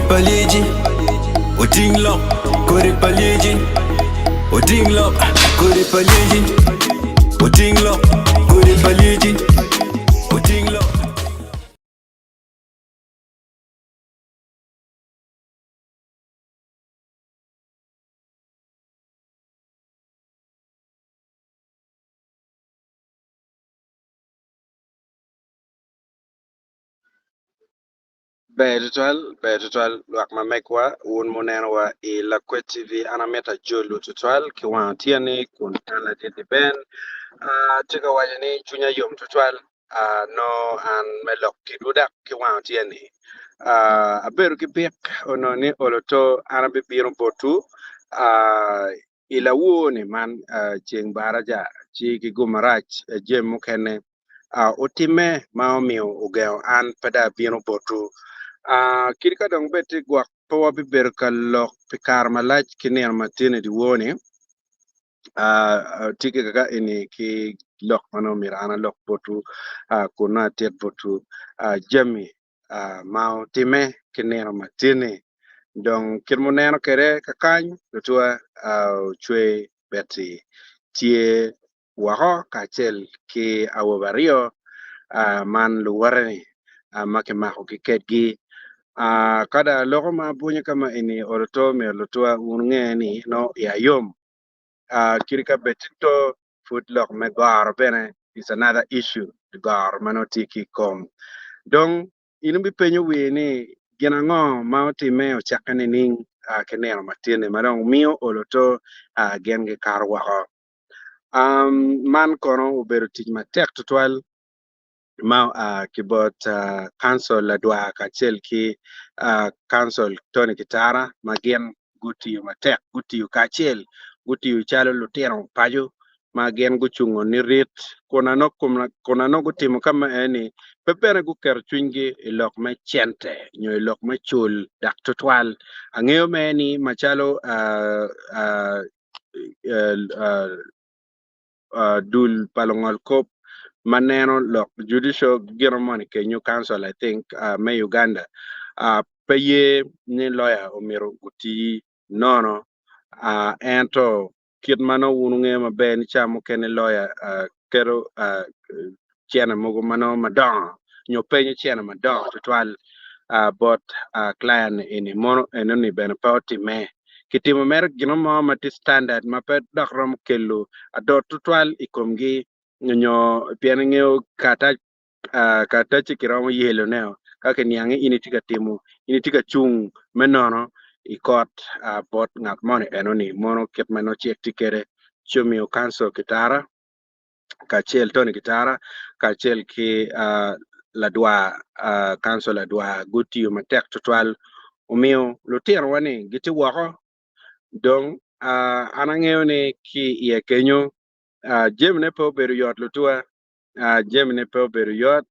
pa lyeci oting lok Kodi pa lyeci oting lok Kodi pa lyeci oting lok Kodi pa lyeci oting lok. Ber tutwal, ber tutwal lwak ma megwa wun munenowa i Lakwed TV an amito ajolwu tutwal ki wang otyeni kun an ladit-ti Ben atye ka waco ni cwinya yom tutwal nongo an me lok kwedwu dok ki wang otyeni abedo ki pik onongo ni olo to an abibino botwu i lawor-ni man ceng baraja ci ki gum marac jami mukene otimme ma omiyo ogengo an pe dong abino botwu. Kadi ka dong bed ni gwok pe wabibedo ka lok pi kare malac ki nino ma tye ni dyewor-ni, atye ki kaka eni ki lok ma nongo myero an alok botwu kun nongo atit botwu jami ma otimme ki nino ma tye-ni. Dong kit ma wuneno kwede kakany lutwa ocwe beti tye woko kacel ki awobe aryo man luwote-ni ma kimakogi kedgi. Ka dong aloko ma abwonyo ka ma eni oloto myero lutwa wun wunge ni nongo iya yom kadi ka bed tye to pud lok me goro bene is another issue goro ma nongo tye ki i kom. Dong in ibipenyo wiyi ni gin ango ma otimme ocakke nining ki nino matin-ni ma dong miyo oloto gin gikato woko. Man kono obedo tic matek tutwal ma oa ki bot Kancil Ladwar kacel ki Kancil Tony Kitara ma gin gutiyo matek, gutiyo kacel, gutiyo calo lutino paco ma gin gucungo nirit kun anongo gutimo ka ma eni pe bene guketo cwinygi i lok me cente nyo i lok me cul dok tutwal. Angeyo mere ni macalo dul pa lungolkop ma neno lok judicial gino moni kenyo council I think me Uganda pe ye ni lawyer omyero guti nono ento kit ma nongo wun wungeyo maber ni ca mukene lawyer keto cene mogo ma nongo madongo nyo penyo cene madongo tutwal bot client eni mono enoni bene pe otimme. Kitimo mere gin mo ma tye standard ma pe dok romo kelo adot tutwal i komgi nyo pien ingeyo karatac karatacci kiromo yelone ka kiniang ni in itye ka timo in itye ka cung me nono i kot bot ngat moni enoni mono kit ma nongo cik tye kwede ci omiyo kancil kitara kacel Tony Kitara kacel ki ladwar kancil ladwar gutiyo matek tutwal omiyo lutinowa ni gitye woko dong an angeyo ni ki iye kenyo jamine pe obedo yot lutuwa jamine pe obedo yot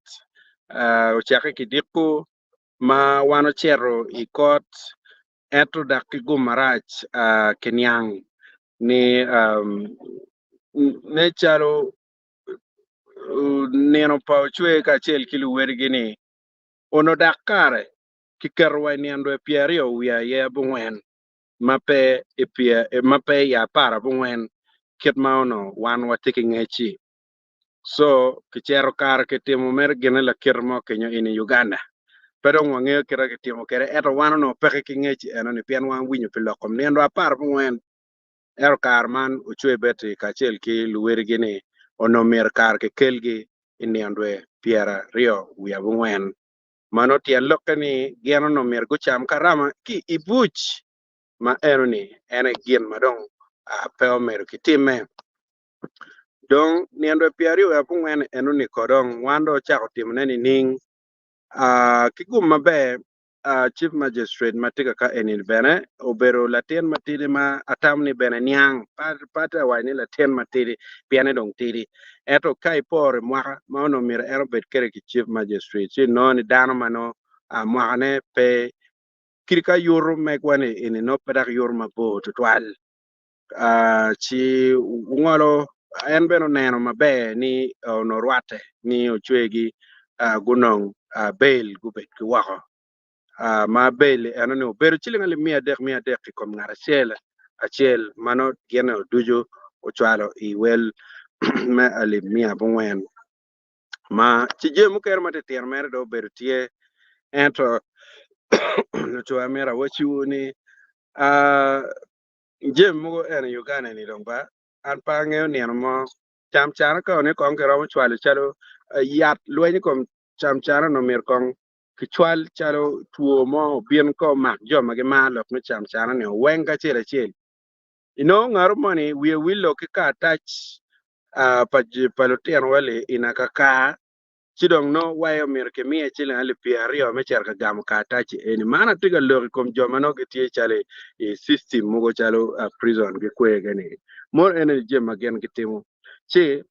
ocakke ki diko ma wan ocito i kot ento dok ki gum marac kiniang ni nen calo nino pa ocwe kacel ki luwedigi-ni onongo dok kare kiketo wa i nino dwe pyeraryo wiye aye abongwen ma pe i aparabongwen kit ma onongo wan watye ki ngec-ci. So kicito kare kitimo mere gine lakite mo kenyo in i Uganda. Pe dong wangeyo kite kitimo kwede ento wan onongo peke ki ngec enoni pien wan winyo pi lok kom nino aparabongwen. Ento kare man Ocwe Betty kacel ki luwedigi ni onongo myero kare kikelgi i nino dwe pyeraryo wiye abongwen. Mano tyen lokke ni gin onongo myero gucam karama ki i buc ma enoni en aye gin ma dong pe omedo ki timme. Dong nino dwe pyeraryo wiye abongwen enoni ko dong wan dong wacako timone nining? Ki gum maber Chief Magistrate ma tye ka eni bene obedo latin matidi ma atamo ni bene niang pe atye ka waco ni latin matidi pien ni dong tidi ento ka iporo i mwaka ma onongo myero en obed kwede ki Chief Magistrate ci inongo ni dano ma nongo mwakane pe kadi ka yuto megwa ni eni nongo pe dok yuto mabor tutwal. ci ongolo en bene oneno maber ni onongo rwatte ni ocwegi gunong bail gubed ki woko. Ma bail eno ni obedo ciling alip 300 300 i kom ngat acel acel ma nongo gine ducu ocwalo i wel me alip 400. Ma ci jami mukene matitino mere dong obedo tye ento lucoya myero awaciwu ni jami mogo eno i Uganda ni dong ba an pe angeyo nino mo camcana ka onongo kong kiromo cwalo calo yat lweny i kom camcana onongo myero kong kicwal calo two mo obin ka omak jo ma gimaro lok me camcana ni oweng kacel acel. Inongo ngato moni wiye wil ki karatac pa lutino wa li i nakakar ci dong nongo wayo myero kimiye ciling alip 20 me cito ka gamo karatac eni. Man atye ka lok i kom jo ma nongo gitye calo i system mogo calo prison ki kwergi ni mono eni jami ma gin gitimo ci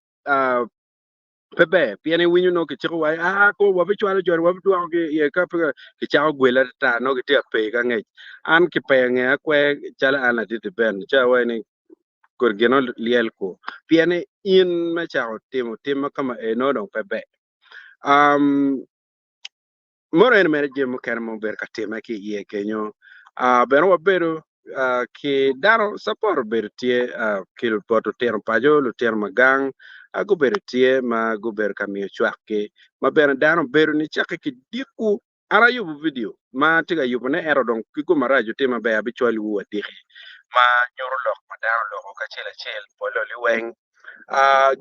pe ber pien iwinyo nongo kiciko wa aa ko wabicwalo joni wabidwokogi iye ka pe kicako gwel atata nongo gitye ka pe ka ngec an kipeyo ngeya kwer calo an ladit Ben ci awaco ni kodi gin olyel ku pien ni in me cako timo tim ma kama eni nongo dong pe ber. Mono eni mere jami mukene ma obedo ka timme ki iye kenyo. Bene wabedo ki dano support obedo tye ki bot lutino paco, lutino ma gang gubedo tye ma gubedo ka miyo cwakgi ma bene dano obedo nicakke ki diko. An ayubo vidio ma atye ka yubone ento dong ki gum marac wutim maber abicwalowu adiki ma nyuto lok ma dano oloko kacel acel pole liweng.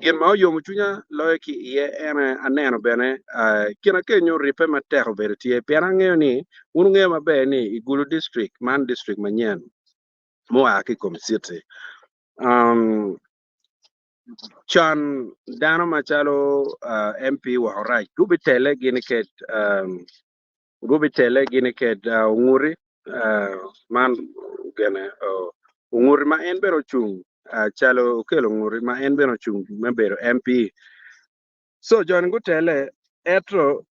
Gin ma oyomo cwinya loyo ki iye ene aneno bene kine kenyo ribbe matek obedo tye pien angeyo ni wun wungeyo maber ni i Gulu district man district manyen mua ki i kom city con dano macalo MP woko rac gubitele gini ked gubitele gini ked onguti man gene onguti ma en bene ocung calo okelo onguti ma en bene ocung me bedo MP so joni gutele ento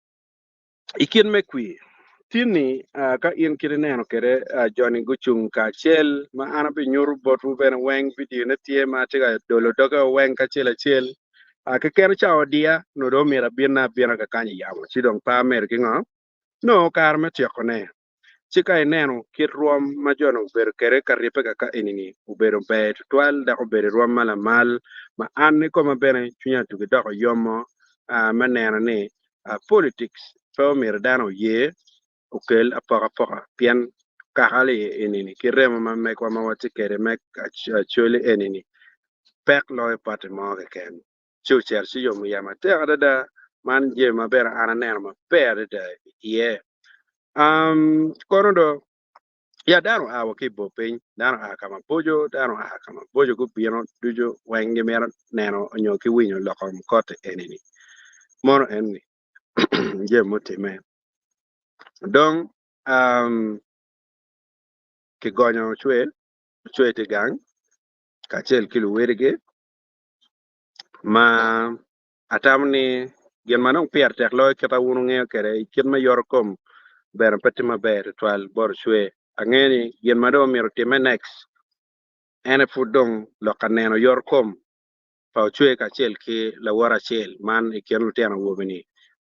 I kit me kwir tin-ni, ka in kit ineno kwede joni gucung kacel ma an abinyuto botwu bene weng, vidio-ne tye ma atye ka dolo doge weng kacel acel. Keken ca odiya, nongo dong omyero abinne abina kakany i yamo, ci dong pe amedo ki ngo? Nongo kare me tyekone. Ci ka ineno kit rwom ma jo-ni obedo kwede ka ribbe kaka eni-ni, obedo ber twatwal dok obedo i rwom ma lamal, ma an kikoma bene cwinya otugi doko yomo me neno ni politics pe omyero dano oye okel apokapoka pien kaka-li eni-ni ki remo ma megwa ma watye kwede me Acholi eni-ni pek loyo pati mo keken. Ci ocito ci yomo iya matek adada, man jami ma bene an aneno maber adada iye. Kono do, ya dano oa wa ki i bor piny, dano oa ka maboco, dano oa ka maboco gubino ducu weng gimito neno nyo ki winyo lok kom koti eni-ni. Mono eni jami mutimme. Dong kigonyo ocwer, ocwer tye gang kacel ki luwedigi ma Atamo ni gin ma dong pire tek loyo kit ma wun wungeyo kwede i kit me yoto kom bene pe tye maber tutwal bot ocwer. Angeyo ni gin ma dong omyero otimme next en aye pud dong lok ka neno yoto kom pa ocwer kacel ki lawote acel man i kin lutino awobe-ni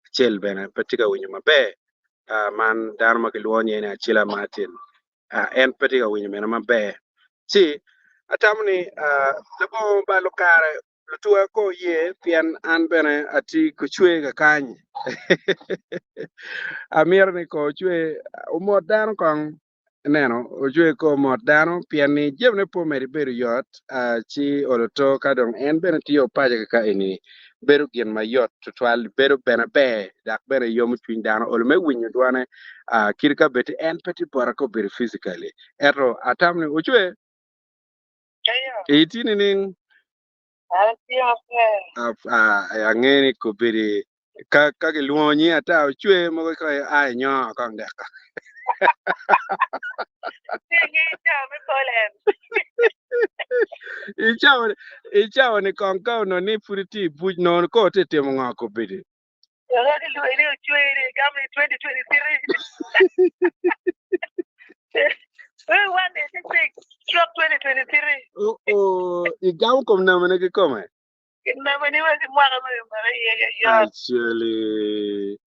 acel bene pe tye ka winyo maber man dano ma kilwongo nyinge ni Acila Martin en pe tye ka winyo bene maber ci atamo ni labongo balo kare Lutuwa ko ye pien an bene atye kocwe kakany. Amito ni ko ocwe omot dano kong neno ocwe ko omot dano pien ni jamine pe omedo bedo yot ci olo to ka dong en bene tye opaco kaka eni bedo gin mayot tutwal bedo bene ber dok bene yomo cwiny dano olo me winyo dwane kadi ka bed en pe tye bota ka obedo physically ento atamo ni ocwe Itye nining? Ange ni kobedi ka ka gilwongo nyingi ata ocwe mogo ka ia inyongo kong dek. I cawa ni kong ka onongo ni pud itye i buc nongo ko itye timo ngo kobedi? Igamo kom namane kikome? Actually.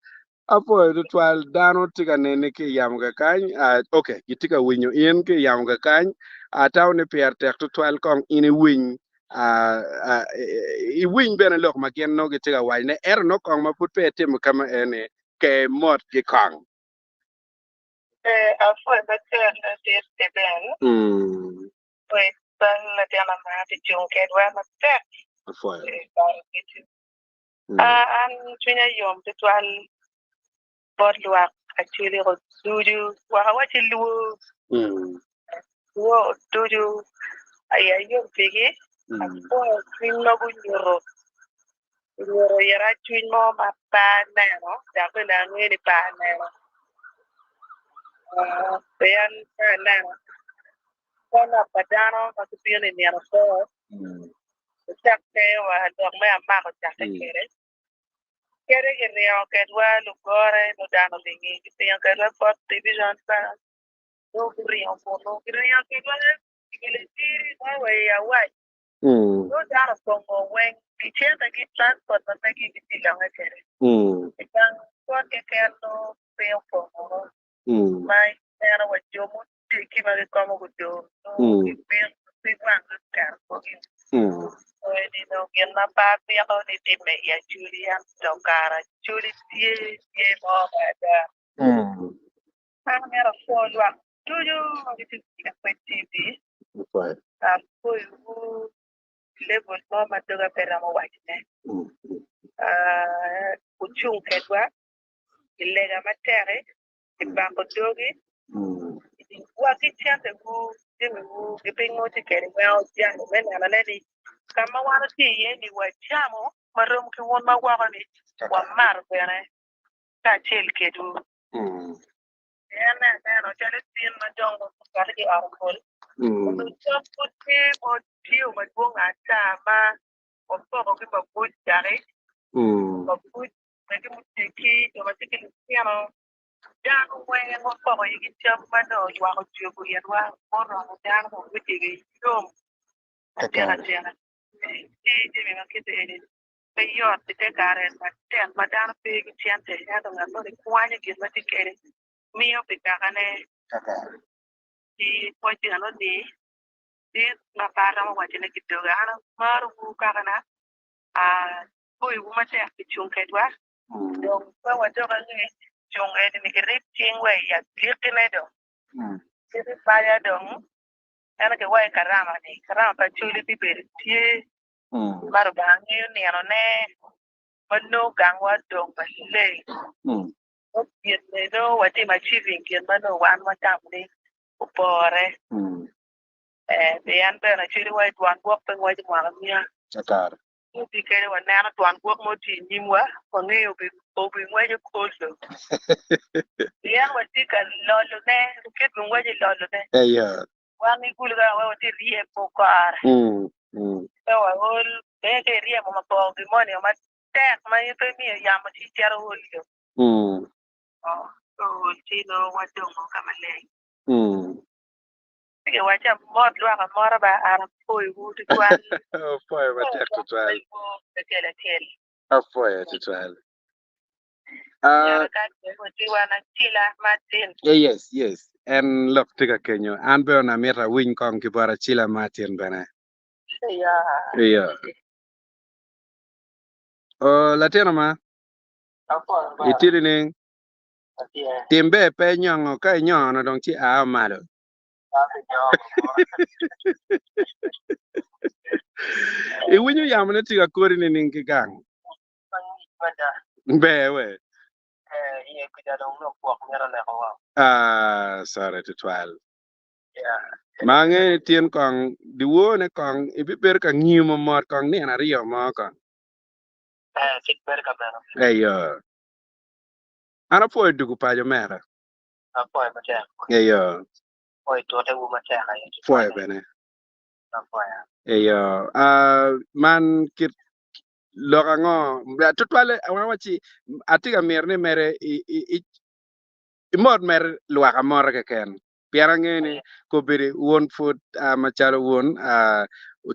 Apwoyo tutwal dano tye ka neni ki i yamo kakany. Ah, ok, gitye ka winyo in ki i yamo kakany. Atamo ni pire tek tutwal kong in iwiny ah, ah, iwiny bene lok ma gin nongo gitye ka wacone. Ento nongo kong ma pud peya itimo kama eni, ke motgi kong. Ee, apwoyo matek ladit Eben. Mm. Pwoyo bal latin amar pi cung kedwa matek Apwoyo. i paro ducu. Mm. A An cwinya yom tutwal bot lwak Acholi-ko ducu, wek awacci lwor, Mm. lwor ducu iya yom pigi, Mm. apwoyo cwiny ma gunyuto, gunyuto ira cwiny mo ma pe aneno dok bene angeyo ni pe aneno. Ah, pien ka aneno kwo pa dano ma gibino i nino bot, Mm. Ocakke wa lok me amako ocakke kwede. Kadi kiringo kedwa lugore ludano lingi, kiringo kedwa Fourth Division Barracks, nongo guringo kunu, kiringo kedwa i Gileciri mo wa i Awac, nongo dano opongo weng ki cente ki transport ma megi gitye longe kwede. I gang kwan keken nongo piny opongo ma ineno wa jo muteggi ma gikomo gudong nongo gibino pig wang guketo korgi. Eni nongo gin ma pe apiko ni timme i Acholi ento kara Acholi tye tye mo me ada. An amito apwo lwak ducu ma gitye ka tic kwed TV. Apwoyowu i level mo ma doga pe romo wacone. Wucung kedwa i lega matek-ki, i bako dogi, wa ki cente-wu, jamiwu, ki piny ma wutye kwede weng wujalo me nenone ni ka ma wan watye iye-ni wacamo ma rom ki wun ma woko-ni, wamato bene kacel kwedwu. En aneno calo tin ma dong okato ki i ot pol, onongo cam pud tye ma otiyo madwong ata ma wapoko ki mabuc daki, mabuc Mege muteggi, jo ma tye ki lutino, dano weng wapoko igi cam ma nongo oywako cwego itwa muromo dano ma wigi yom atika tika. Ci jami ma kite eni pe yot i te kare matek ma dano pe ki cente ento ngat moni kwanyo gin ma tye kwede miyo pi kakane. Ci pwoc enoni dit ma pe aromo wacone ki doga. An amarowu kakana. Apoyowu matek pi cung kedwa. Dong pe wadok angec, cung eni-ni kirib cingwa i agikkine dong. Cit ibaya dong, ento kiwaco i karama-ni, karama pa Acholi bibedo tye ma Lubanga ngeyo ninone ma nongo gangwa odong maleng. Nongo gin nongo watimo achieving gin ma nongo wan watamo ni opore. Ee, pien bene Acholi waco twon gwok pe ngweco mwaka miya. Obi kede waneno twon gwok mo tye i nyimwa, wangeyo obingweco kolo. Pien watye ka lolone, kit bingweco i lolone. Wan i kulu kany wek watye ryemo kore. Pe waol, pien ka iryemo ma poko gin moni matek ma in pe imiyo yamo ci cito ol yo. Ol ci nongo wadongo ka maleng. Ci giwacca, Mot lwak amota ba, an apwoyowu twatwal. Apwoyo matek twatwal. Acel acel. Apwoyo twatwal. Nyara ka watye wan acila Martin. Yes, yes. En lok tye ka kenyo. An bene amito awiny kong ki bot Acila Martin bene. Iya. Iya. Oh, latino ma. Apwoyo ba. Itye nining? Atye. Tim ber pe inyongo, ka inyono dong ci a malo. Iwinyo yamone tye ka kori nining ki gang? Ber we. Ah, sorry tutwal. Ma angeyo ni tyen kong diwone kong ibibedo ka ngiyo mot kong nino aryo mo kong. Eyo. An apwoyo dugu paco mera. Apwoyo matek. Eyo. Pwoyo tute wu matek aye tutwalle. Pwoyo bene. Apwoya. Eyo. Ah, man kit lok ango? Tutwalle wan wacci atye ka mito ni mere i, i, i, imot mere lwak amota keken. Pien angeyo ni kobedo wun pud ah, macalo wun ah,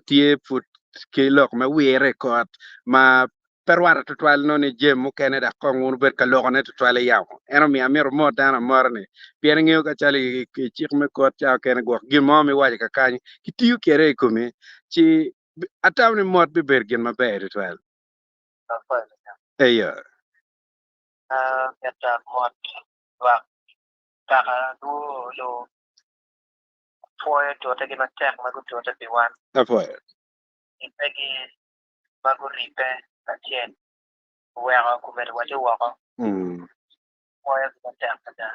tye pud ki lok me wire i kot ma. Pe rwate tutwal nongo ni jami mukene dok kong wun wubed ka lokone tutwal i yamo. En omiyo amito mot dano amota-ni, pien ingeyo ka calo i cik me kot ca okene gwok gin mo ma iwaco kakany kitiyo kwede i komi, ci atamo ni mot bibedo gin maber tutwal. Eyo. Amito mot lwak kaka lwor lu pwoyo tutegi matek ma gutute pi wan. Apwoyo. Ribbe-gi ma guribbe kacel oweko gubedo waco woko. Pwoyogi matek mada.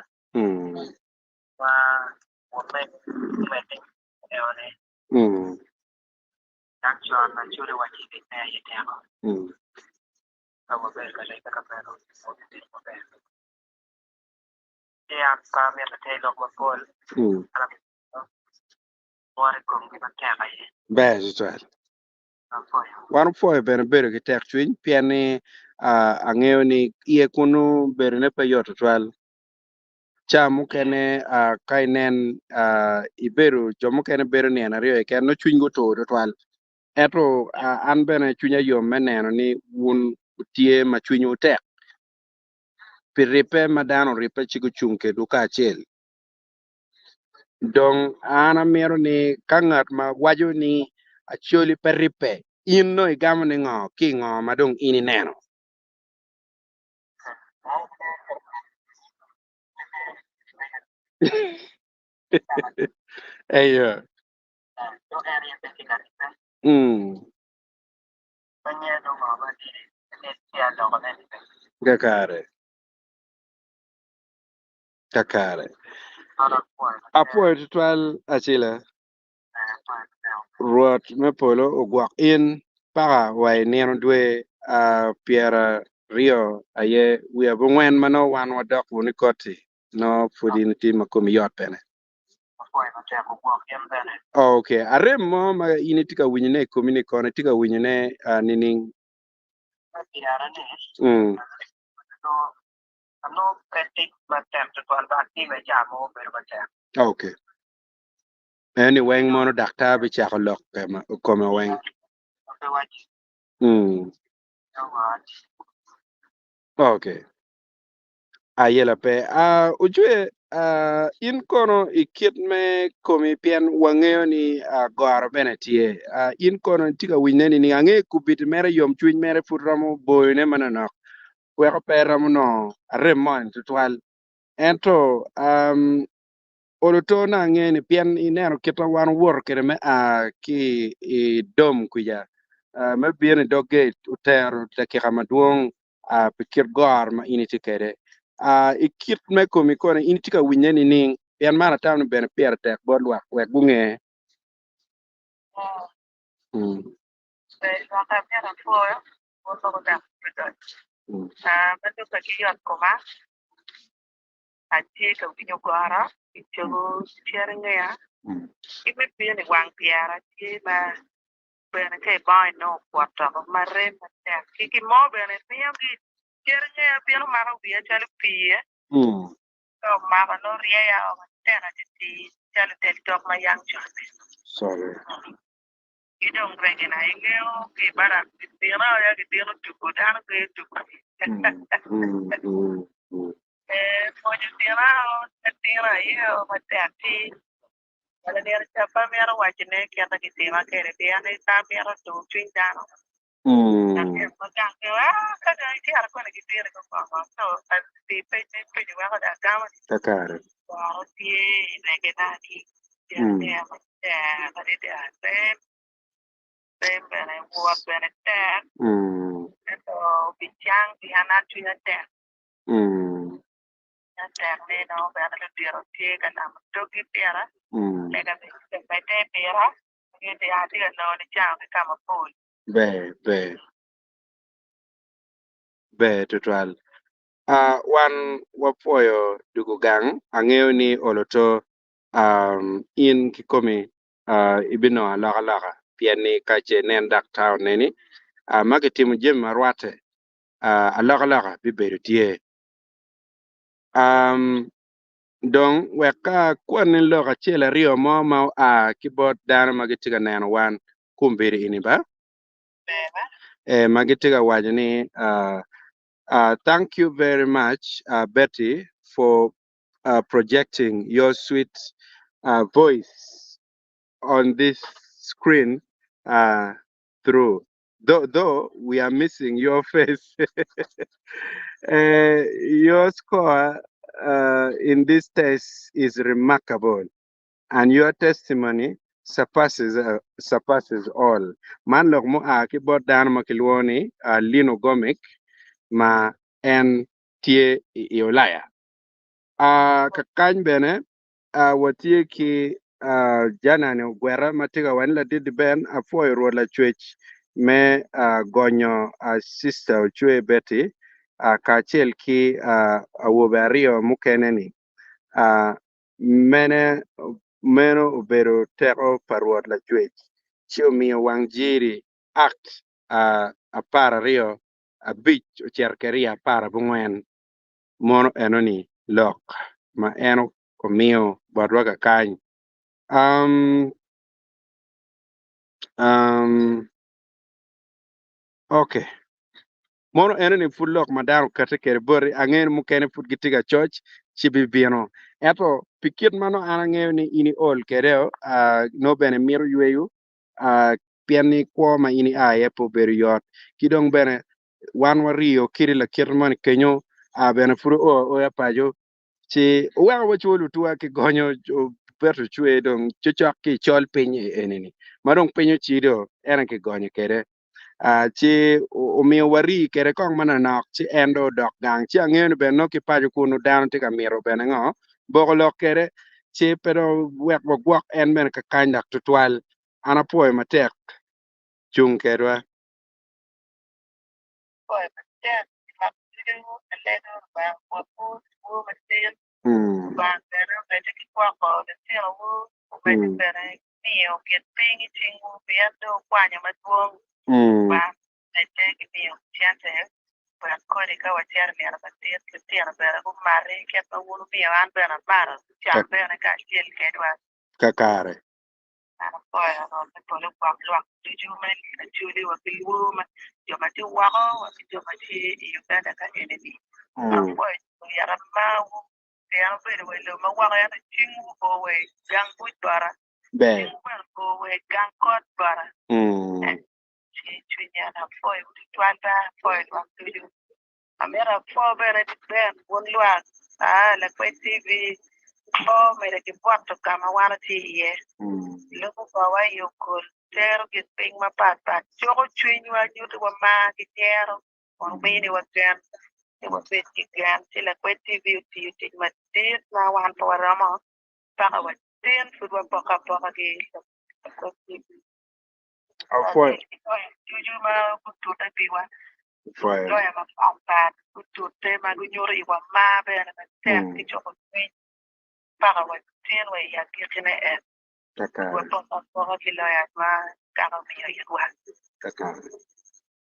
Ma wamedde gumedde enone. Dok con Acholi wacci ribbe aye teko. Ka wabedo ka ribbe ka meno, wabibedo maber. Ci an pe amito ater lok mapol, an amito wot i komgi matek aye. Ber tutwal. Wan opwoyo bene bedo ki tekcwiny pien ni angeyo ni iye kunu bedone pe yot tutwal. Ca mukene ka inen ibedo jo mukene bedo nino aryo keken nongo cwinygi otur tutwal. Ento an bene cwinya yom me neno ni wun wutye ma cwinywu tek pi ribbe ma dano oribbe ci gucung kedwu kacel. Dong an amito ni ka ngat ma waco ni Acholi pe ribbe, in nongo igamo ni ngo ki i ngo ma dong in ineno? Eyo. Kakare. Kakare. Apwoyo tutwal Acila. Rwot me polo ogwok in paka wa i nino dwe pyeraryo aye wiye abongwen ma nongo wan wadok wunu i koti nongo pud in itye ma komi yot bene. Ok, arem mo ma in itye ka winyone i komi ni kono itye ka winyone nining? Anongo pe tic matek tutwal but time ca mogo bedo matek. Ok. En ni weng mono daktar bicako lok kome weng. Pe waci. Ok. Ayela pe. Uh, Ojwe, uh, in kono i kit me komi pien wangeyo ni uh, goro bene tye. Uh, in kono itye ka winyne nining? Angeyo kubiti mere yomcwiny mere pud romo boyone manonok. weko pe eromo nongo arem moni tutwal. Ento um, olo to na ange ni pien ineno kit ma wan owoto kwede me a ki i dom kwica uh, me bino i dog gate otero dakika madwong uh, pi kit goro ma in itye kwede. Uh, i kit me komi koni in itye ka winye nining? Pien man atamo ni bene pire tek bot lwak wek gunge. Lwak amyero apwoyo wun ma gudok odoc. Ma lubbe ki yot koma, atye ka winyo goro i cogo cer ngeya ki me bino i wang pyera tye ma bene ka ibongo inongo okwot woko ma rem matek ki gin mo bene miyo ki cer ngeya bino mako wiya calo pii ka omako nongo ryeya o matek atitir calo tel tok ma yang con-ni. Ki dong regina ingeyo ki i barak gidino aye gidino tuko dano pe tuko. Ee, pwonyo dina atina aye matek ti bene nino ca pe amito wacone kit ma gitima kwede pien ni pe amito tur cwiny dano. Latin ma gang pe aa ka dong icito koni gidini gukongo so pi pec ma ipenyo weko dong agamo ni Kakare. goro tye i regina ki gin matek adada rem rem bene wot bene tek ento obicang pien an cwinya tek cwinya tek ni nongo bene ludito tye ka namo doggi pira lega bene tye ka medde pira gin atye ka nongo nicango ki ka mapol. Ber ber ber tutwal. Wan wapwoyo dugu gang angeyo ni olo to in kikomi ibinongo alokaloka pien ni ka ce inen daktar oneni ma kitimo jami ma rwatte alokaloka bibedo tye. Dong wek ka akwanni lok acel aryo mo ma oa ki bot dano ma gitye ka neno wan kombeddi eni ba. ma gitye ka waco ni thank you very much Betty for projecting your sweet voice on this screen through though, though we are missing your face. Your score in this test is remarkable, and your testimony surpasses surpasses all. Man lok mua ki bot dano ma kilwongo ni Lino Gomic ma en tye i Ulaya. Kakany bene watye ki Janani Ogweta ma tye ka waco ni ladit Ben apwoyo Rwot Lacwec me gonyo Sister Ocwe Betty kacel ki awobe aryo mukene-ni. Mene meno obedo teko pa Rwot Lacwec ci omiyo wang jiri Act 12 abic ocito kwede i 14. Mono enoni lok ma en omiyo botwa kakany. Um, um, okay. Mono enoni pud lok ma dano okati kwede boti, angeyo ni mukene pud gitye ka coc ci bibino. Ento pi kit ma nongo an angeyo ni in iol kwede, uh, nongo bene imito yweyo, uh, pien ni kwo ma in ia iye pe obedo yot. Ki dong bene wan wariyo kidi lakite moni kenyo, uh, bene pud oo aoya paco, ci oweko wacowo lutuwa ki gonyo beto cwe dong cocok ki i col piny eni-ni ma dong piny ocido en aye kigonyo kwede. Ci omiyo warii kwede kong manonok ci en dong odok gang ci angeyo ni bene nongo ki paco kunu dano tye ka mito bene ngo boko lok kwede ci pe dong wek wagwok en bene kakany dok tutwal. An apwoyo matek cung kedwa. Apwoyo matek lwak ducu alego Lubanga ogwokwu i wor matin. Lubanga bene omedde ki gwoko litinowu, omedde bene ki miyo gin piny i cingwu, pien dong wukwanyo madwong. Lubanga omedde ki miyo cente wek kodi ka wacito i nino madit, litino bene gumati kit ma wun wumiyo an bene amato, gucam bene kacel kedwa. Kakare. An apwoyo Rwot me polo gwok lwak ducu me Acholi wa ki lwor ma jo ma tye woko wa ki jo ma tye i Uganda ka eni-ni. Apwoyo yata marwu pien wubedo wa i lobo ma woko ento cingwu o wa i gang buc bota, cingwu bene o wa i gang kot bota. Ci cwinya apwoyowu twatwal ba, apwoyo lwak ducu. Amito apwo bene ki Ben wun lwak, aa, Lakwed TV, po omede ki bwoto ka ma wan watye iye. Lubo korwa i okol, tero gin piny mapat pat, cuko cwinywa, nyutiwa mar ki nyero, kun miniwa gen ni wabed ki gen. Ci Lakwed TV otiyo tic madit ma wan pe waromo paka watin pud wapoko apoka ki Lakwed TV. Apwoyo. Ducu ma gutute piwa. Loya mapatpat gutute ma gunyuto iwa mar bene matek ki cuko cwiny paka wa tin wa i agikkine en wapoko apoka ki loya ma kaka omiyo itwa.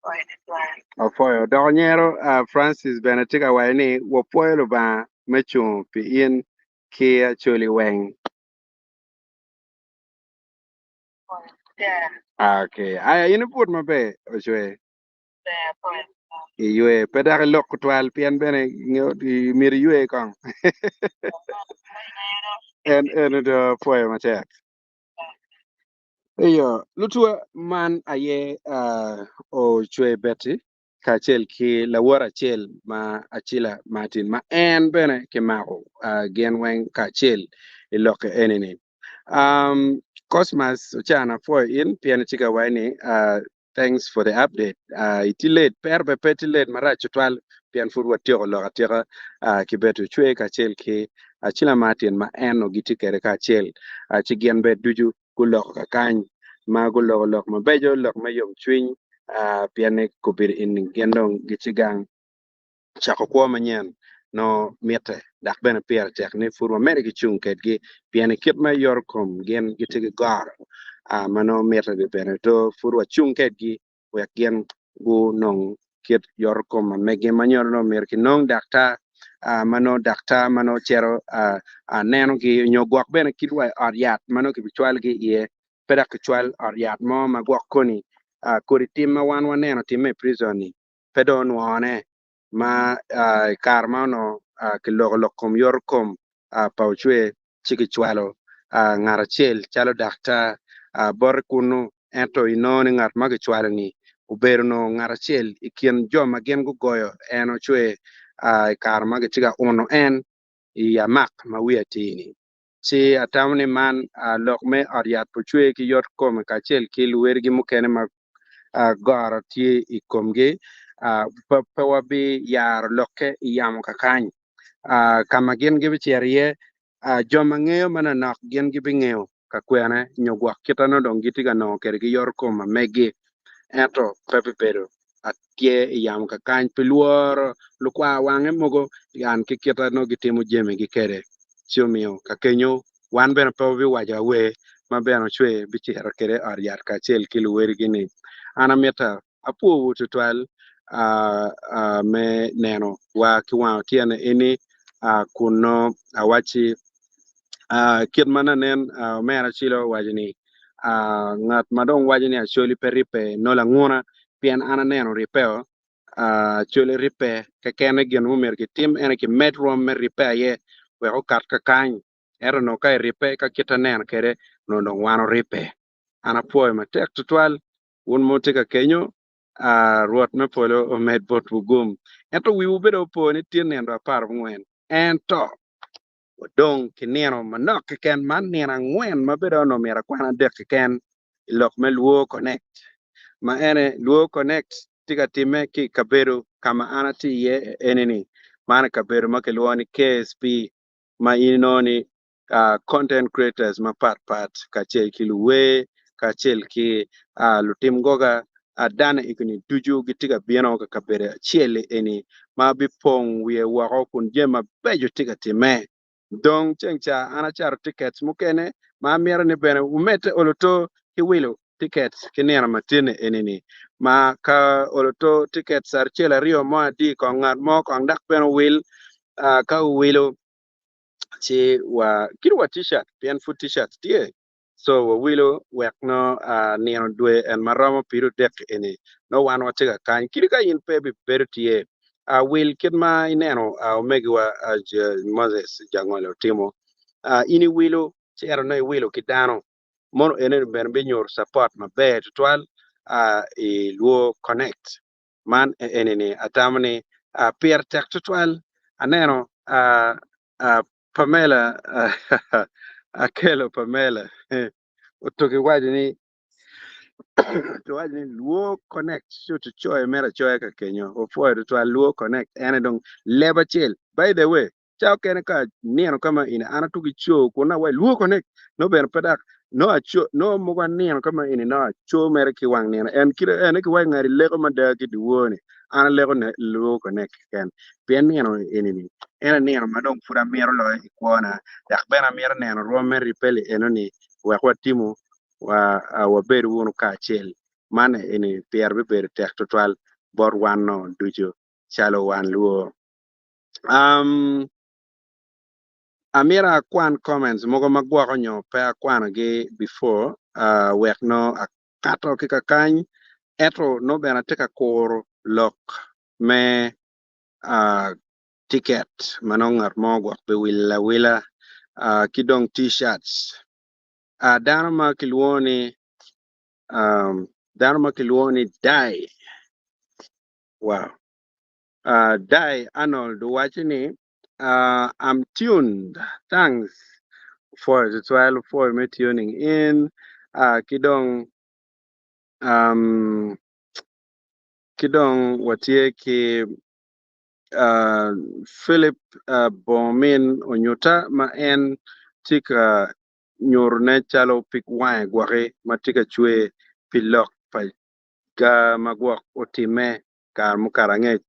Apwoyo tutwal. Apwoyo. Dok onyero Francis bene tye ka waco ni wapwoyo Lubanga me cungo pi in ki Acholi weng. Okay. Aya in iput maber ocwe. Iywe pe dok ilok tutwal pien bene myero iywe kong. En eno do pwoyo matek. Iyo, lutuwa man aye ocwe Betty kacel ki lawot acel ma Acila Martin ma en bene kimako gin weng kacel i lokke eni-ni. Um, Cosmas Ochan apwoyo in pien itye ka waco ni uh, thanks for the update. Uh, itye late, pero be pe tye late marac tutwal pien pud watyeko lok atyeka uh, ki Betty Ocwe kacel ki Acila Martin ma en onongo gitye kwede kacel uh, ci gin be ducu guloko kakany ma guloko lok mabeco, lok me yomcwiny uh, pien ni kobedo in gin dong gitye gang cako kwo manyen nongo mitte dok bene pire tek ni pud wamedde ki cung kedgi pien i kit me yoto kom gin gitye ki goro ma nongo mitte ni bene do pud wacung kedgi wek gin gunong kit yoto kom ma meggi ma nyo nongo myero kinong daktar ma nongo daktar ma nongo cito nenogi nyo gwok bene kit wa i ot yat ma nongo kibicwalogi iye pe dok kicwal ot yat mo ma gwok koni. Kodi tim ma wan waneno timme i prison-ni pe dong onwone ma i kare ma onongo kiloko lok kom yoto kom pa Ocwer ci kicwalo ngat acel calo daktar bote kunnu ento inongo ni ngat ma kicwalo-ni obedo onongo ngat acel i kin jo ma gin gugoyo en Ocwer i kare ma gitye ka uno en i amak ma wiye atir-ni. Ci atamo ni man lok me ot yat pa Ocwer ki yot kome kacel ki luwedigi mukene ma goro tye i komgi, pe wabiyaro lokke i yamo kakany. Ka ma gin gibicito iye, jo ma ngeyo manonok gin gibingeyo ka kwene nyo gwok kite nongo dong gitye ka nongo kwede ki yoto kom ma meggi, ento pe bibedo atye i yamo kakany pi lworo lukwar wange mogo an ki kite nongo gitimo jamigi kwede. Ci omiyo ka kenyo wan bene pe wabiwaco awer ma bene ocwer bicito kwede i ot yat kacel ki luwedigi-ni. An amito apwowu tutwal me neno wa ki wang otyeno eni kun nongo awacci kit ma nanen omera Cilo owaco ni ngat ma dong waco ni Acholi pe ribbe nongo languna pien an aneno ribbeo Acholi ribbe kekene gin ma myero kitim ene kimed rwom me ribbe aye wek okat kakany ento nongo ka iribbe ka kit aneno kwede nongo dong wan oribbe. An apwoyo matek tutwal wun ma wutye ka kenyo, Rwot me polo omed botwu gum. Ento wiwu bedo opo ni tye nino 14, ento wadong ki nino manok keken, man nino angwen ma bedo onongo myero akwan adek keken i lok me Luo Connect. Ma ene Luo Connect tye ka timme ki i kabedo ka ma an atye iye eni-ni, man i kabedo ma kilwongo ni KSP ma in inongo ni content creators mapat pat kacel ki luwer kacel ki lutim goga dano egoni ducu gitye ka bino ka kabedo acel eni ma bipong wiye woko kun jami mabeco tye ka timme. Dong ceng ca an acato tickets mukene ma amito ni bene wumedde oloto ki wilo tickets ki nino matini eni-ni ma ka oloto tickets acel aryo mo adi kong ngat mo kong dok bene owil ka owilo ci wa kit wa t-shirt pien pud t-shirt tye so wawilo wek no nino dwe en ma romo pido dek eni no wan watye ka kany kadi ka in pe bibedo tye wil kit ma ineno omegiwa Moses Jangole otimo in iwilo ci ento no iwilo ki dano mono ene bene binyuto support maber tutwal i Luo Connect. Man eni-ni atamo ni pire tek tutwal. Aneno Pamela akelo Pamela otuki waco ni owaco ni Luo Connect ci ocoyo mere acoya ka kenyo opwoyo tutwal Luo Connect ene dong leb acel by the way Ca okene ka anino ka ma eni an atugo ico kun awaco lwoko ne nongo bene pe dok nongo aco nongo mogo anino ka ma eni nongo aco mere ki wang nino en kite ene ki waco ngati leko mada ki dyewor ni an aleko ne lwoko ne keken pien nino eni ni en aye nino ma dong pud amito loyo i kwona dok bene amito neno rwom me ripeli eno ni wek watimo wa wabedo wunu kacel man eni pire bibedo tek tutwal bot wan no ducu calo wan lwor. Um, amito akwan comments mogo ma gwoko nyo pe akwanogi before uh, wek no akato ki kakany ento no bene atye ka kuro lok me uh, ticket ma nongo ngat mo gwok biwilo awila uh, ki dong t-shirts. Uh, dano ma kilwongo ni um, dano ma kilwongo ni Dai. Wow. Dai Arnold owaco ni, I'm tuned, thanks for tutwal pwoyo me tuning in ki dong ki dong watye ki Philip Bongomin onyuta ma en tye ka nyutone calo pig wange gwoki ma tye ka cwer pi lok pa ga ma gwok otimme kare mukato angec.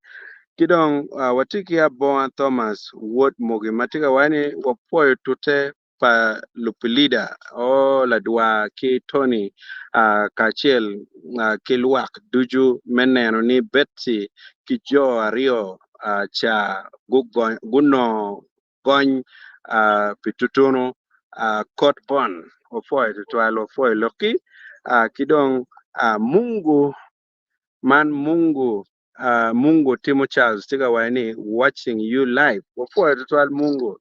Ki dong watye ki Abonga Thomas wod Mogi ma tye ka waco ni wapwoyo tute pa lupilida o Ladwar ki Tony kacel ki lwak ducu me neno ni Betsy ki jo aryo ca gunongo gony pi tutunu kot bon. Wapwoyo tutwal, wapwoyo lokki ki dong. Mungu man Mungu Mungu Timo Charles tye ka waco ni watching you live. Wapwoyo tutwal Mungu.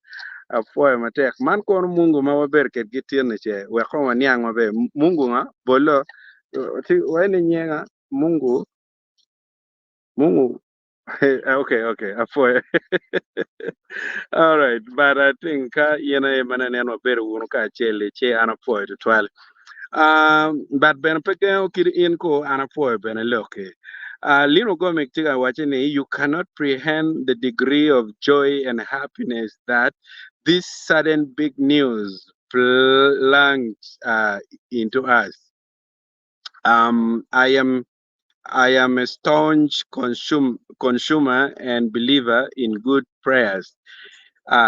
Apwoyo matek. Man kono Mungu ma wabedo kedgi tin-ni ce wek kong waniang maber. Mungu nga? Bolo. Waco ni nyenga Mungu Mungu okay, okay. Apwoyo. All right, but I think ka in aye ma nen wabedo wunu kacel-li ci an apwoyo tutwal. But bene pe gengo kit in ko an apwoyo bene lokki. Lino Gomic tye ka wacce ni you cannot prehend the degree of joy and happiness that this sudden big news plunged into us. I am a staunch consumer and believer in good prayers.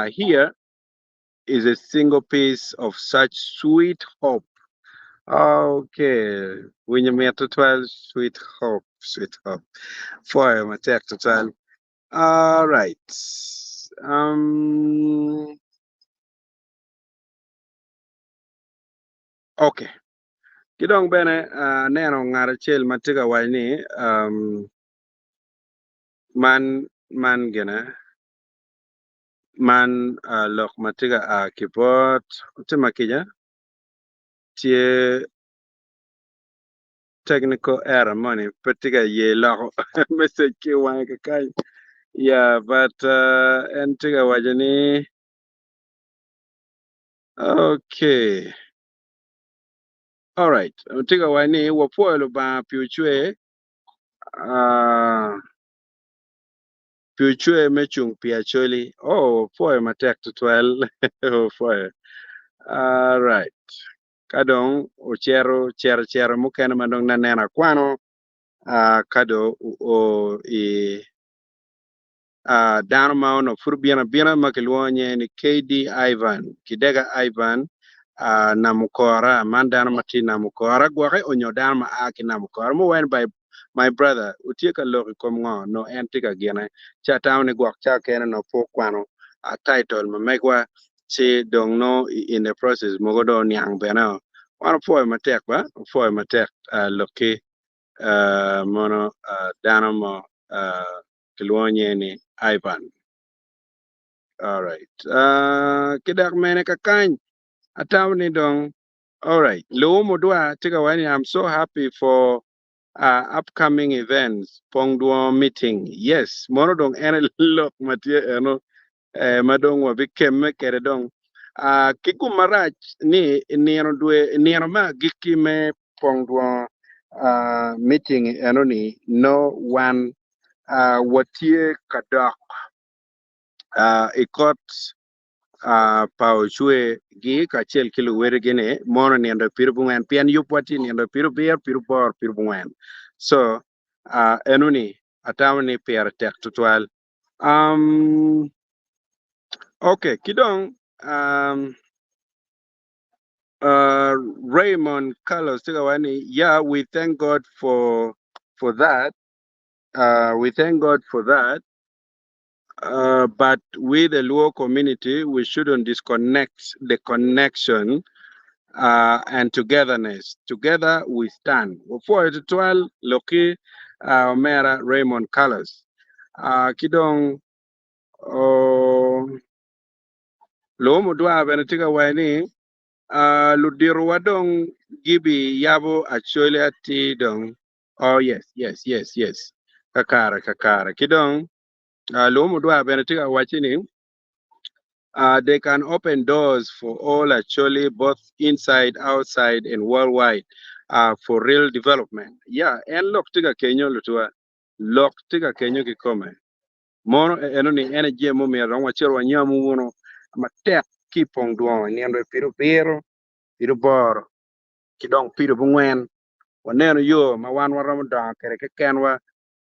Here is a single piece of such sweet hope. Okay, winyo mit tutwal, sweet hope, sweet hope. Pwoyo matek tutwal. All right. Okay. Ki dong bene aneno ngat acel ma tye ka waco ni man man gine man lok ma tye ka a ki bot otima kica tye technical error moni pe tye ka ye loko message ki i wange kakany yeah but en tye ka waco ni okay. Alright, tye ka waco ni wapwoyo Lubanga pi ocwer pi ocwer me cung pi Acholi. Oh, wapwoyo matek tutwal. Wapwoyo. Alright. Ka dong ocito cito cito mukene ma dong naneno akwano ka dong oo i dano ma onongo pud obino abina ma kilwongo nyinge ni KD Ivan, Kidega Ivan Namukora, man dano ma tye i Namukora gwoke onyo dano ma a ki Namukora muwene by my brother wutye ka lok i kom ngo nongo en tye ka gine ci atamo ni gwok ca kene nongo pe okwano title ma megwa ci dong nongo in the process mogo dong oniang bene o wan opwoyo matek ba opwoyo matek lokki mono dano mo kilwongo nyinge ni Ivan. Alright. Ki dok mene kakany atamo ni dong alright. Luwu mudwa tye ka waco ni I'm so happy for upcoming events pong dwongo meeting. Yes, mono dong en aye lok ma tye eno ma dong wabikemme kwede dong. Ki gum marac ni nino dwe nino me agikki me pong dwongo meeting eno ni no wan watye ka dok i kot pa ocwe gi kacel ki luwedigi ni mono nindo piru bungwen pien yubwa tye nindo piru bir piru bor piru bungwen so eno ni atamo ni pire tek tutwal. Okay ki dong Raymond Carlos tye ka waco ni yeah we thank God for for that we thank God for that but we the Luo community we shouldn't disconnect the connection and togetherness together we stand. Wapwoyo tutwal lokki omera Raymond Carlos ki dong Luo mudwar bene tye ka waco ni luditowa dong gibiyabo Acholi atir dong. Oh yes, yes, yes, yes. Kakare, kakare. Ki dong Luo mudwar bene tye ka waco ni they can open doors for all Acholi both inside, outside and worldwide for real development. Yeah, en lok tye ka kenyo lutuwa. Lok tye ka kenyo kikome. Mono eno ni en aye jami mumyero dong wacito wanyamu wunu matek ki i pong dwongo i nino pido biro, pido boro ki dong pido bungwen. Wanenu yo ma wan waromo dongo kwede kekenwa.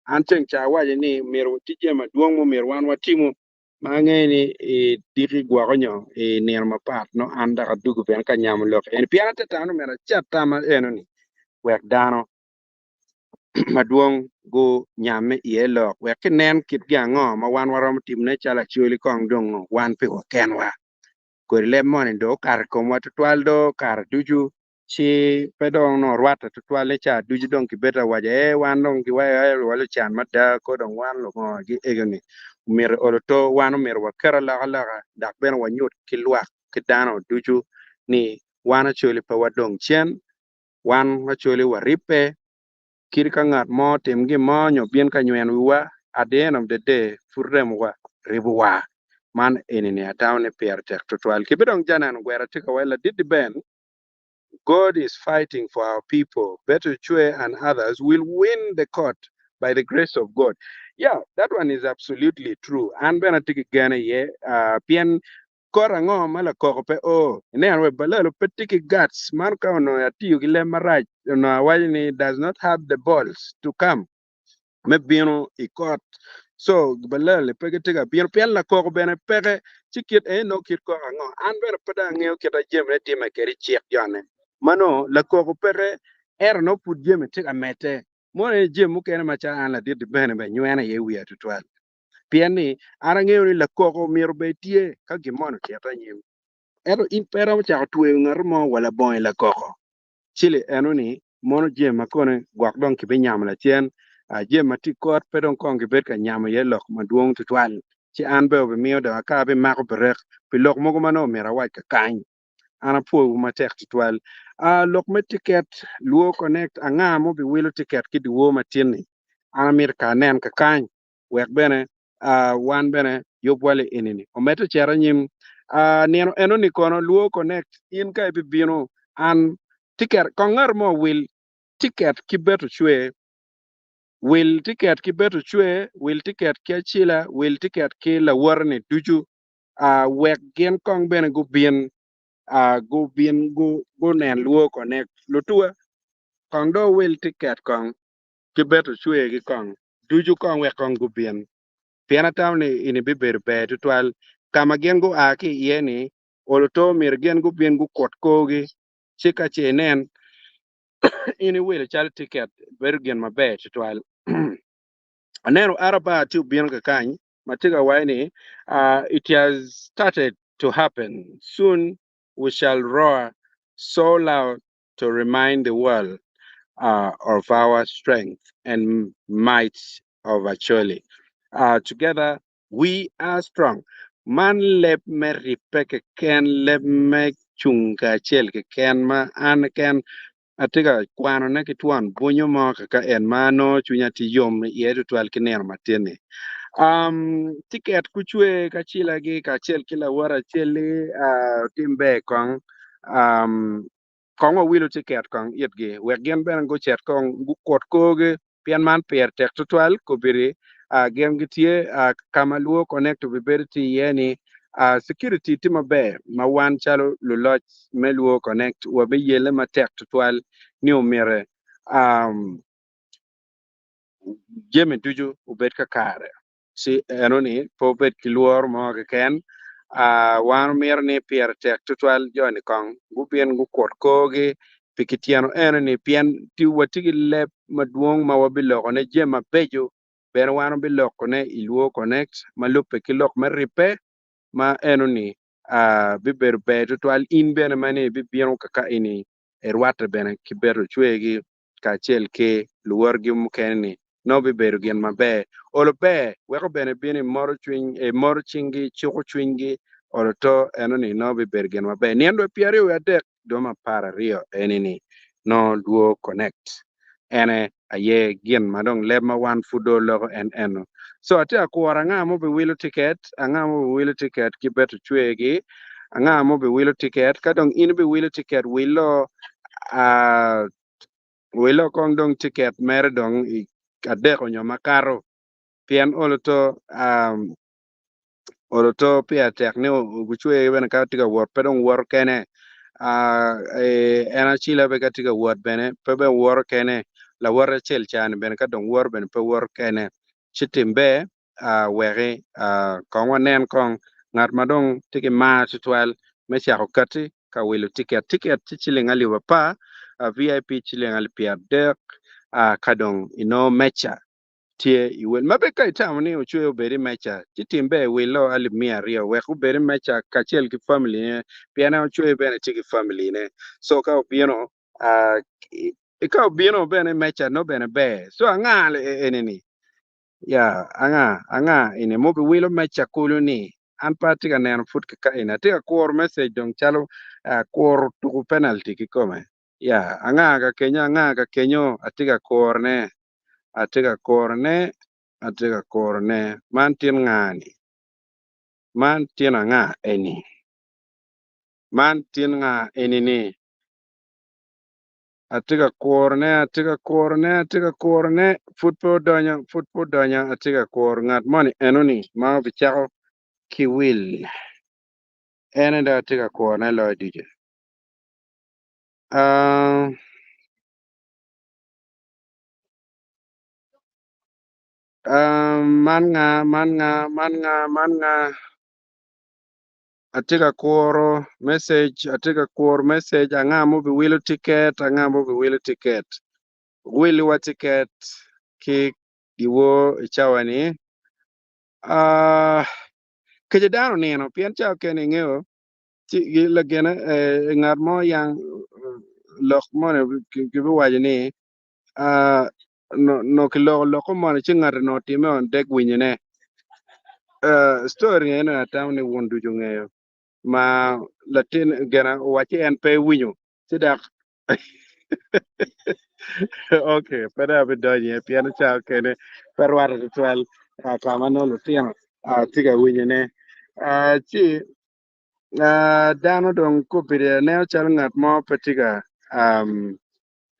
An ceng ca awaco ni myero wati jami madwong mumyero wan watimu ma angeyo ni i diki gwoko nyo i nino mapat nongo an dok adugo bene ka nyamo lok eni pien ate tamo ni myero acat tamma eno ni wek dano madwong gunyamme iye lok wek kinen kit gin ango ma wan waromo timone calo Acholi kong dong wan piwa kenwa. Kodi leb moni dong okato i komwa tutwal do kare ducu Ci pe dong onongo rwatte tutwal ni ca ducu dong kibedo awaco ee wan dong giwayo ee wa lucan mada ko dong wan lungo gi ego-ni omyero olo to wan omyero waket alokaloka dok bene wanyut ki lwak ki dano ducu ni wan Acholi pe wadong cen wan Acholi waribbe kadi ka ngat mo otim gin mo nyo obin ka nyweno wiwa at the end of the day pud remowa ribowa man eni-ni atamo ni pire tek tutwal ki bene dong janeno gwera tye ka waco ladit-ti Ben God is fighting for our people Beto Cwe and others will win the court by the grace of God yeah that one is absolutely true an bene atye ki gen iye pien Kot ango ma lakoko pe o? Ineno we balalo pe tye ki guts man ka onongo atiyo ki leb marac onongo awaco ni does not have the balls to come me bino i kot so balalo pe gitye ka bino pien lakoko bene peke ci kit eni nongo kit koko ango an bene pe dong angeyo kit ma jamine time kwede i cik jone ma nongo lakoko peke ento nongo pud jami tye ka medde mono ni jami mukene macalo an ladit-ti bene bene nywena iye wiya tutwal. Pien ni, an angeyo ni lakoko myero obed tye ka gin moni ocito anyim. Ento in pe iromo cako tweyo ngat mo wa labongo i lakoko. Ci li eno-ni mono jami ma kone gwok dong kibinyamo lacen, jami ma tye i kot pe dong kong gibed ka nyamo iye lok madwong tutwal. Ci an bene obimiyo dong aka abimako berek pi lok mogo ma nongo myero awac kakany. An apwoyowu matek tutwal. Lok me tiket, Luo Connect, anga ma obiwilo tiket ki dyewor matin-ni? An amito ka anen kakany wek bene wan bene yubwa li eni-ni omedde ocit anyim. Nino eno-ni kono Luo Connect, in ka ibibino an tiket kong ngat mo owil tiket ki beto cwer, wil tiket ki beto cwer, wil tiket ki acila, wil tiket ki lawote-ni ducu wek gin kong bene gubin gubin gunen Luo Connect. Lutuwa kong dong owil tiket kong ki beto cwergi kong ducu kong wek kong gubin pien atamo ni eni bibedo ber tutwal ka ma gin gua ki iye ni olo to myero gin gubin gukut korgi ci ka ce inen in iwilo calo tiket bedo gin maber tutwal. Aneno Araba tye obino kakany ma tye ka waco ni it has started to happen soon we shall roar so loud to remind the world of our strength and might of Acholi. Together we are strong. Man leb me ribbe keken, leb me cung kacel keken ma an keken atye ka kwanone ki twon bwonyo mo kaka en ma nongo cwinya tye yom iye tutwal ki nino matin-ni. Um, tiket kucwe kacilagi kacel ki lawote acel-li uh, tim ber kong um, kong wawilo tiket kong itgi wek gin bene gucit kong gukut korgi pien man pire tek tutwal kobedi uh, gin gitye uh, ka ma Luo Connect obibedo tye iye ni uh, security tye maber ma wan calo luloc me Luo Connect wabiyelle matek tutwal ni omyere um, jami ducu obed kakare. Ci enoni pe wubed ki lworo mo keken. Wan wamito ni pire tek tutwal jo-ni kong gubin gukut korgi pi kityeno enoni, pien watye ki leb madwong ma wabilokone jami mabeco bene wan wabilokone i Luo Connect ma lubbe ki lok me ribbe ma enoni bibedo ber tutwal in bene ma ni ibibino kaka eni irwatte bene ki bedo cwegi. kacel ki luwotgi mukene-ni nongo bibedo gin maber. Olo ber weko bene bino imoto cwiny, imoto cinggi, cuko cwinygi, olo to eno-ni nongo bibedo gin maber. Nino dwe pyeraryo wiye adek dwe me apararyo eni-ni nongo Luo Connect ene aye gin ma dong leb ma wan pud dong oloko en eno. So atye ka kuro anga ma obiwilo tiket, anga ma obiwilo tiket ki beto cwergi, anga ma obiwilo tiket, ka dong in ibiwilo tiket wilo Wilo kong dong tiket mere dong i adek onyo makato pien olo to olo to pire tek ni gucwe bene ka tye ka wot pe dong woto kene en acila bene ka tye ka wot bene pe bene woto kene lawote acel ca-ni bene ka dong woto bene pe woto kene ci tim ber weki kong wanen kong ngat ma dong tye ki mar tutwal me cako kati ka wilo tiket. Tiket tye ciling alip apar, VIP ciling alip pyerdek ka dong inongo meca tye i wel. Ma be ka itamo ni ocwe obed i meca ci tim ber iwilo alip miya aryo wek obed i meca kacel ki family ne pien en ocwe bene tye ki family ne so ka obino. Ah, ka obino bene meca no bene ber. So anga eni ni? Ya, anga, anga eni mubi wilo meca kulu ni? An pe atye ka neno pud kaka eni. Atye ka kuro message dong calo ah, kuro tuku penalty kikome. Ya, anga ka kenyo, anga ka kenyo, atye ka kurone, atye ka kurone, atye ka kurone. Man tin nga ni? Man tin anga eni? Man tin nga eni ni? Atye ka kurone, atye ka kurone, atye ka kurone, pud pe odonyo, pud pe odonyo, atye ka kuro ngat moni enoni ma obicako ki wil. En aye dong atye ka kurone loyo ducu. Ah, ah, man nga, man nga, man nga, man nga. Atye ka kuro message, atye ka kuro message, anga ma obiwilo tiket, anga ma obiwilo tiket. Wiliwa tiket ki giwor i cawa-ni. Ah, kece dano onino pien cawa kene ingeyo ci lagene eh, ngat mo yang lok moni kibiwaco ni ah, no, no kiloko loko moni ci ngati no otime on dek winyone. Story eno atamo ni wun ducu ngeyo ma latin gena owacci en pe ewinyo ci dok okay pe dong abidonyo iye pien ca okene pe rwate tutwal ka ma nongo lutino tye ka winyone. Ci dano dong kobedo aneno calo ngat mo pe tye ka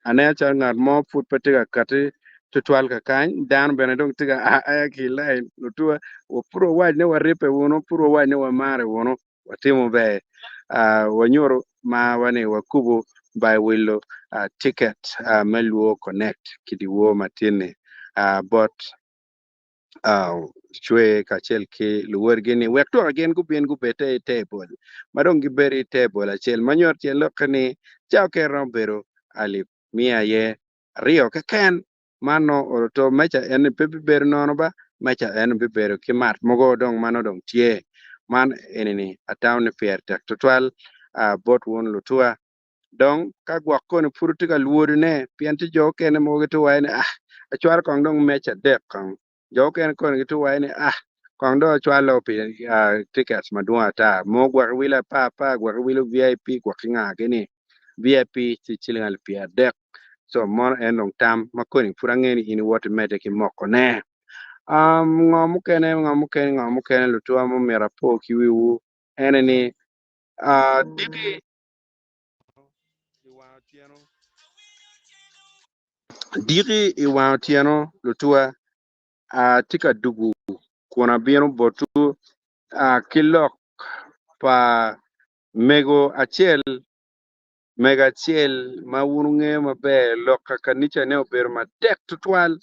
Aneno calo ngat mo pud pe tye ka kati tutwal kakany, dano bene dong tye ka a aya ki i lain. Lutuwa, pud wawac ni waribbe wunu, pud wawac ni wamarre wunu, watimo ber. Ah, wanyuto marwa ni wakubo by wilo ah, tiket ah, me Luo Connect ki dyewor matin-ni ah, bot cwer kacel ki luwotgi-ni wek twak gin gubin gubedde i tebol ma dong gibedo i tebol acel ma nyuto tyen lokke ni ca okene romo bedo alip miya aye aryo keken. Man nongo oroto meja eni pe bibedo nono ba, meja eni bibedo ki mat mogo dong ma nongo dong tye. Man eni-ni atamo ni pire tek tutwal bot wun lutuwa. Dong ka gwok koni pud wutye ka lwodone, pien tye jo okene mogo gitye waco ni, Ah, acwalo kong dong mec adek kong. Jo okene koni gitye waco ni, Ah, kong dong acwalo pi tickets madwong ata, mo gwok iwilo apar apar, gwok iwilo VIP, gwok ki nga gini, VIP ci ciling alip pyera adek. Co mono en dong tam ma koni pud angeyo ni in iwot imedde ki mokone. Um, ngo mukene, ngo mukene, ngo mukene lutuwa ma myero apo ki wiwu ene ni, ah, diki Diki i wang otyeno lutuwa atye ka dugu kun abino botwu ki lok pa mego acel, mego acel ma wun wungeyo maber, lok ka kanicane obedo matek twatwal,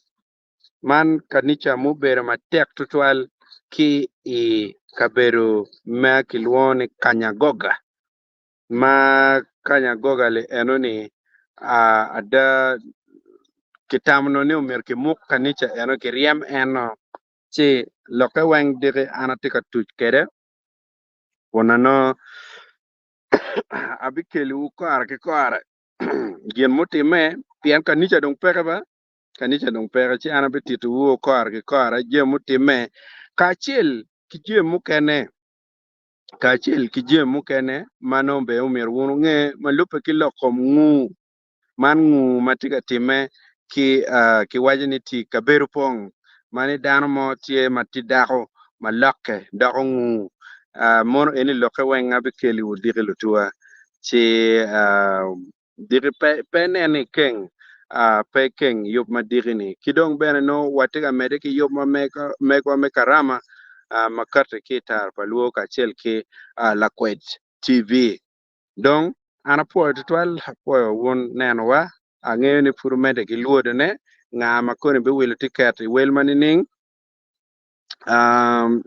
man kanica mubedo matek twatwal ki i kabedo ma kilwongo ni Kanyagoga. Ma Kanyagoga-li eno-ni, ada kitamo nongo ni omyero kimuk kanica eno, kiryem eno, ci lokke weng diki an atye ka tuc kwede kun anongo abikeliwu kore ki kore gin mutimme pien kanica dong peke ba, kanica dong peke ci an abititowu kore ki kore jami mutimme kacel ki jami mukene. kacel ki jami mukene ma nongo bene omyero wun wunge ma lubbe ki lok kom ngu. Man ngu ma tye ka timme ki kiwaco ni tye i kabedo pong ma ni dano mo tye ma tye dako ma lokke doko ngu. Mono eni lokke weng abikeli odiki lutuwa ci Diki pe, pe inen ni ikeng, pe ikeng yub ma diki-ni. Ki dong bene nongo watye ka medde ki yub ma megwa me karama ma kati ki i Tara pa Luo kacel ki Lakwed TV. Dong an apwoyo tutwal, apwoyo wun nenowa. Angeyo ni pud wumedde ki lwodone. Nga ma koni biwilo tiket i wel ma nining?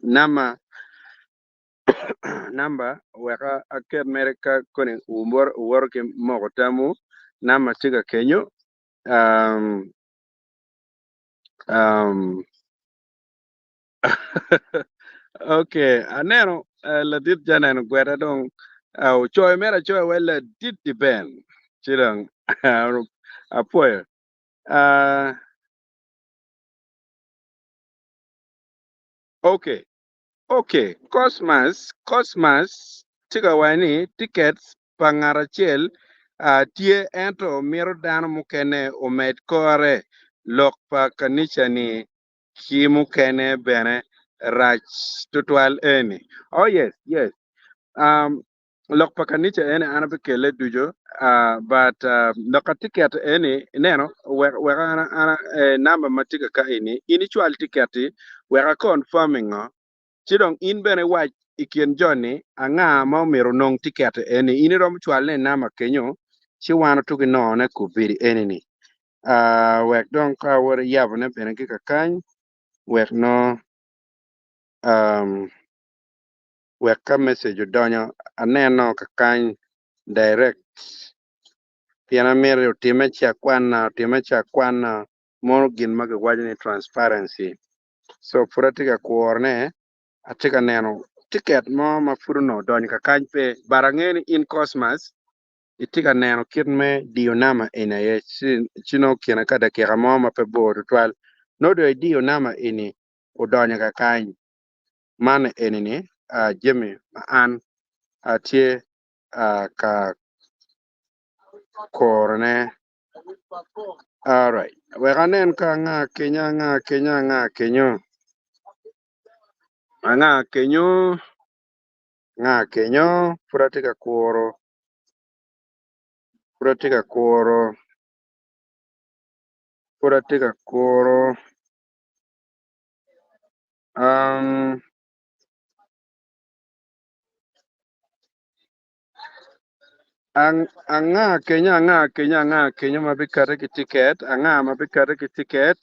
Namba Namba wek aket mere ka koni wuwoto ki moko tamwu. Namba tye ka kenyo. Um, um, okay, aneno uh, ladit janeno gweta dong uh, ocoyo mere acoya wa ladit di Ben. Ci dong. Apwoyo. Uh, okay. Okay, Cosmas, Cosmas tye ka waco ni tickets pa ngat acel uh, tye ento mito dano mukene omed kore. Lok pa kanica ni ki mukene bene rac tutwal eni. Oh yes, yes. Um, lok pa kanica eni an abikele ducu, uh, but uh, lok ka ticket eni ineno wek wek an an eh, namba ma tye ka ka eni in icwal ticket-ti wek a confirming ngo ci dong in bene iwac i kin jo-ni anga ma omyero onong ticket eni in iromo cwalone i namba kenyo ci wan otuki nongone kubedi eni ni uh, wek dong ka awot iyabone bene ki kakany wek no um, wek ka message odonyo aneno kakany direct pien amito ni otime ci akwana otime ci akwana mono gin ma kiwaco ni transparency so pud atye ka kurone atye ka neno ticket mo ma pud onongo odonyo kakany pe but angeyo ni in Cosmas itye ka neno kit me diyo nama eni aye ci nongo kine ka dakika mo ma pe bor tutwal nongo dong idiyo nama eni odonyo kakany Man eni-ni jami ma an atye ka kurone. Alright, wek anen ka anga kenyo, anga kenyo, anga kenyo, anga kenyo, anga kenyo, pud atye ka kuro, pud atye ka kuro, pud atye ka kuro. Um, ang, anga kenyo, anga kenyo, anga kenyo ma bikati ki tiket, anga ma bikati ki tiket,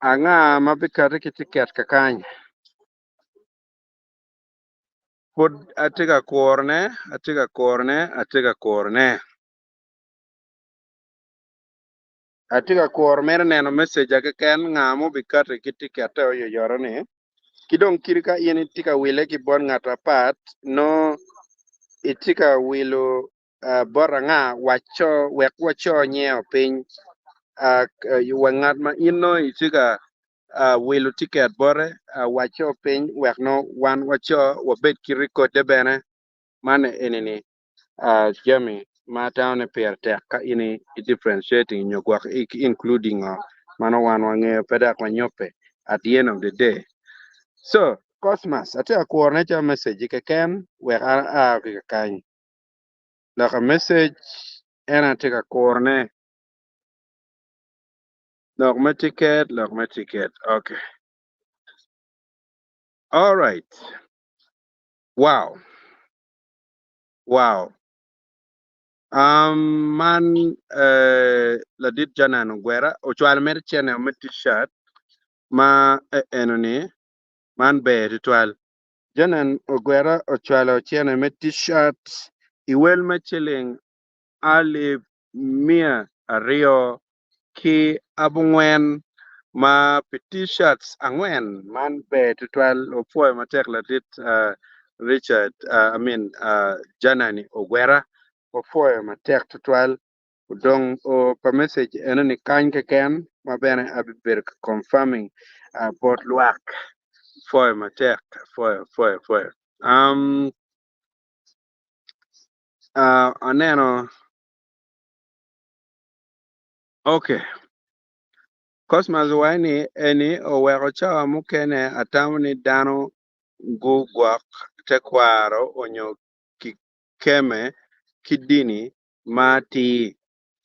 anga ma bikati ki tiket kakany. Pud atye ka kurone, atye ka kurone, atye ka kurone. Atye ka kuro mere neno meseja keken nga ma obikati ki tikette oyoyoto ni, ki dong kadi ka in itye ka wile ki bot ngat apat, nongo itye ka wilo bot anga, wac co wek waco nyinge piny wa ngat ma in nongo itye ka wilo tiket bote, wac co piny wek nongo wan waco wabed ki rekodde bene. Man eni-ni jami ma atamo ni pire tek ka in i differentiating nyo gwok i including ngo ma nongo wan wangeyo pe dok wanyobbe at the end of the day. So Cosmas atye ka kuro ne calo message keken wek an aa ki kakany lok a message en atye ka kuro ne lok me ticket lok me ticket okay alright wow. Wow. Um, man eh, ladit Janan Ogwera ocwalo mere cene me t-shirt ma eh, eno-ni man ber tutwal. Janan Ogwera ocwalo cene me t-shirt i wel me ciling alip 290 ma pi T-shirts angwen man ber tutwal opwoyo matek ladit Richard I mean Janani Ogwera opwoyo matek tutwal odong o pa message eno ni kany keken ma bene abibedo ka confirming bot lwak pwoyo matek pwoyo pwoyo pwoyo um aneno Ok. Cosmas owaco ni, Eni oweko cawa mukene atamo ni dano gugwok tekwaro onyo kikeme ki dini ma atir.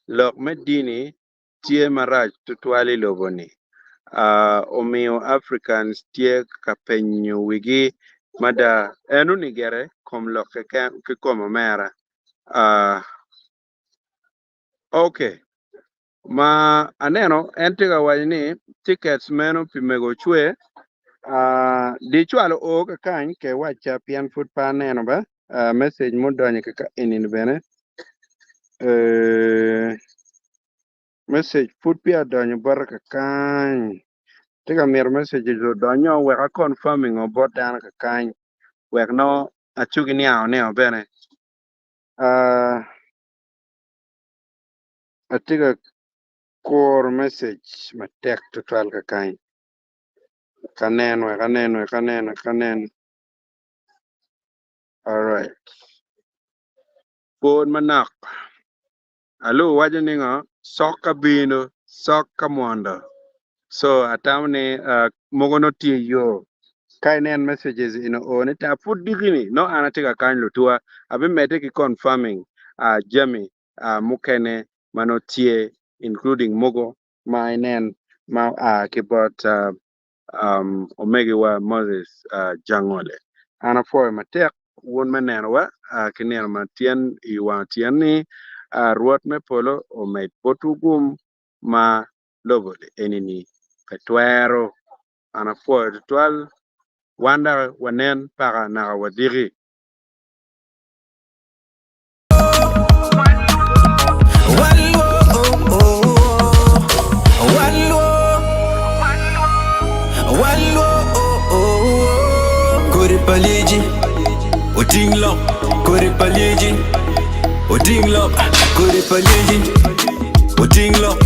Lok me dini tye marac tutwal i lobo ni. Omiyo Africans tye ka penyo wigi mada. Eno ni gire kom lok keken kikom omera. Ok. Ma aneno en tye ka waco ni tickets meno pi mego ocwe uh, di cwalo o kakany ke wacca pien pud pe aneno ba uh, message mudonyo kaka enini bene uh, message pud peya odonyo bota kakany tye ka mito message odonyo wek a confirming o bot dano kakany wek no acugi niango neo bene uh, Atye ka kuro message matek tutwal kakany. Ka nen wek anen wek anen wek anen. Alright. Pwod manok. Alu waco ni ngo? Sok ka bino, sok ka mwondo. So atamo ni uh, mogo no tye yo. Ka inen messages ino o ni ta pud diki-ni no an atye ka kany lutuwa abimedde ki confirming uh, jami uh, mukene ma no tye including mogo ma inen ma oa ki bot uh, um, omegiwa Moses uh, Jangole. An apwoyo matek wun me nenowa uh, ki nino ma tyen i wang tyen ni uh, Rwot me polo omed botwu gum ma lobo eni-ni pe twero. An apwoyo tutwal wan dok wanen paka naka wadiki. Kodi pa lyeci oting lok, kodi pa lyeci oting lok, kodi pa lyeci oting lok.